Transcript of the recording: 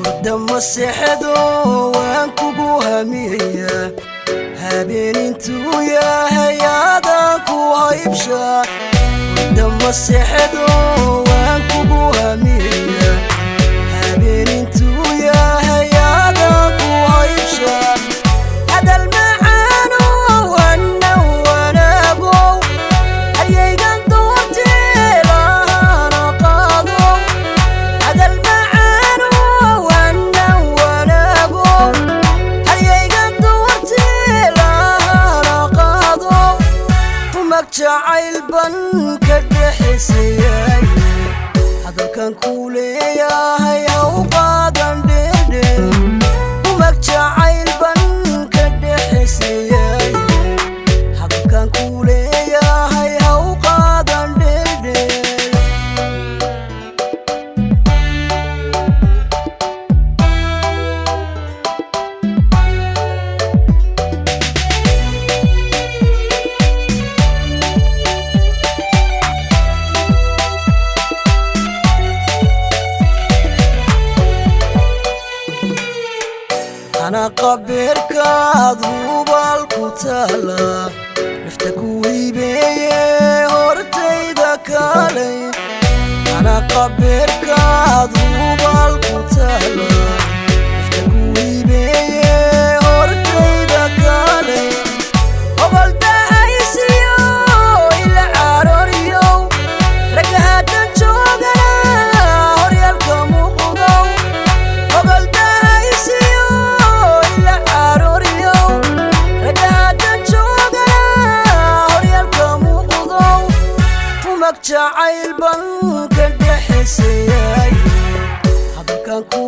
Hurda maseexdo, waan kugu hamiyayaa. Habeen intuu yahay adaan ku haybshaa. Hurda maseexdo, waan kugu hamiyayaa. Habeen intuu yahay adaan ku haybshaa. Hadal macaano wana wanaagow, halyaygan doortee lahana qaado. Hadal macaano wana wanaagow, halyaygan doortee lahana qaado. Humag jacayl ban ka dhexisayay, hadalkan kuu leeyahay ha u qaadan dheedheel. Humag jacayl ban ka dhexisayay, hadalkan kuu leeyahay ha u qaadan dheedheel. Hanaqa beerkaad hubaal ku taala, nafta ku hibeeye, hortayda kaalay. Hanaqa beerkaad hubaal ku taala, nafta ku hibeeye, hortayda kaalay. Ogoldahaysiyo ila carooriyow, ragga haddan joogana horyaalka muuqdow. Ogoldahaysiyo ila carooriyow, ragga haddan joogana horyaalka muuqdow. Humag jacayl ban ka dhexisayay, hadalkan ku